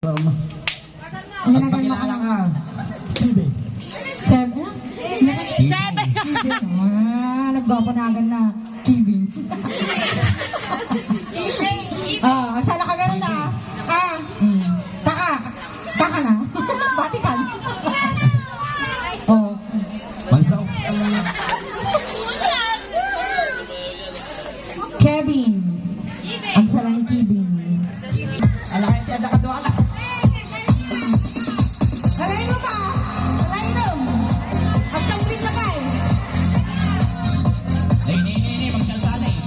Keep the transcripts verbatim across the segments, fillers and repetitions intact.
Ano na ganda ka? Kibing. Seven? Seven. Kibing. Ah, nagbabonagan na. Kibing. Ah, ang sala ka ganun, ah. Ah, mm. Taka. Taka na. Batikan. Oh. Mansaw. Kevin. Agsalang Kevin. Alakay ti adda kaduana. Alayno pa! Alayno! Agsalpit na pay! Ay, ni, ni, ni, magsalta na eh.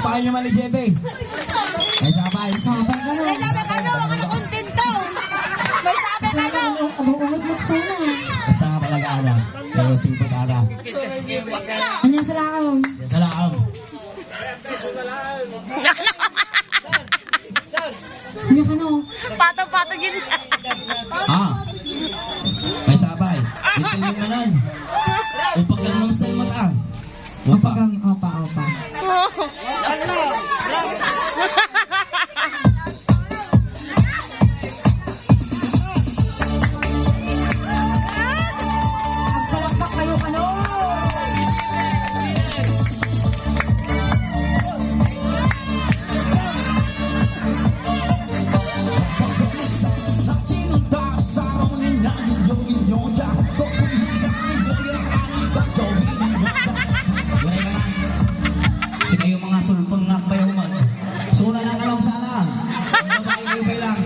Ayaw niyo man ni J P. May sabay. Sabay ka na. May sabay ka na, mga kontento. May sabay ka na. Ang ungot mo sana. Basta nga talaga, ano. Pero simple ka na. Anya sa laom? Sa laom. Anya ka, no? Pato-pato gid. Ah. May sabay. Ito yung nanan. Upag lang naman sa mata. Opa. Opa, opa, opa. Agpalakpak kayo, kano? Sikayo mga sulpeng nga agbayaw man. Suna lang anong sala. Ang babae kayo pa lang.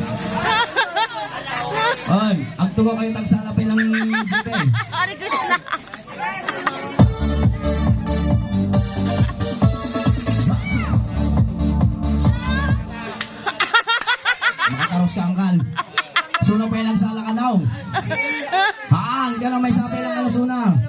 Oy, agtugaw kayo tagsala pa lang ni G P. Ari, Krishna. Makataros ka, angkal. Suna pa lang sala ka now. Haan, ka na may sapay lang ano suna.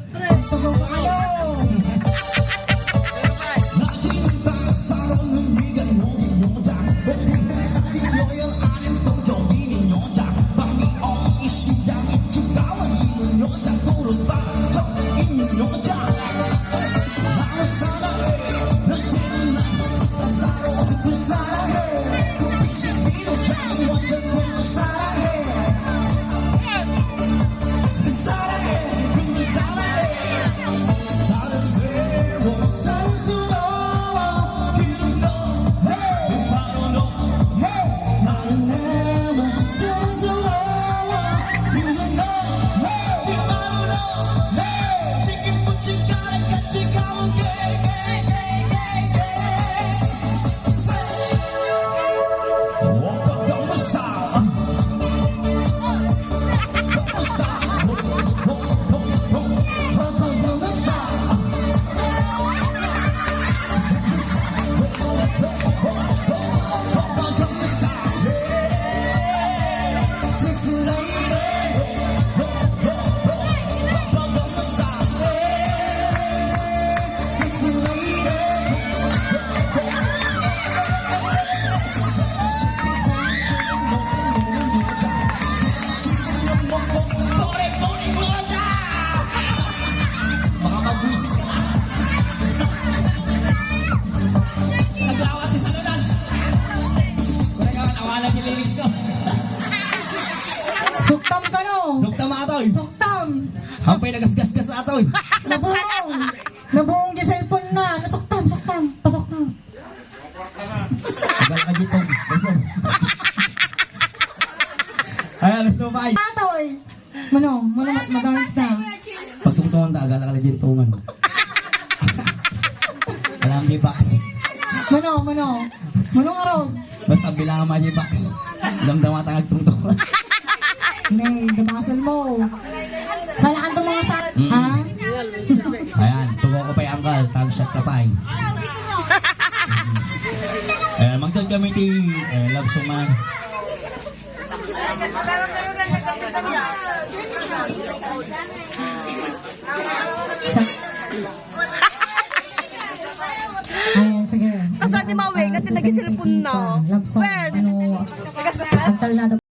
Baka mabwisit ka. Naglawat si Salunan. Wala ka, nawalan yung lyrics ko. Suktam ka, no? Suktam, atoy. Suktam. Hampay nagasgasgas, atoy. Nabuong. Nabuong di cellphone na. Nasuktam, suktam. Pasok na. Agal ka dito. Pasok. Ayan, gusto pa. Atoy. Mano, mano, ma-, madance na. Pagtungtungan ta, agala ka lang din tungan. Alam ni Bax. Mano, mano. Mano nga raw? Basta bilangan mo ni Bax. Damdama ta agtungtungan. Ne, dabasol mo. Salaan to mga sa-, mm, ha? Ayan, tugo ko pa'y angkal, tag shot ka pa'y. Ayan, magdad kami ti, eh, love song man. Sa-, ayan, sige. Asa ni Maweng? Ati nag-cellphone na. Love song. When? Ano? Tagas-tagas. Ang talnada.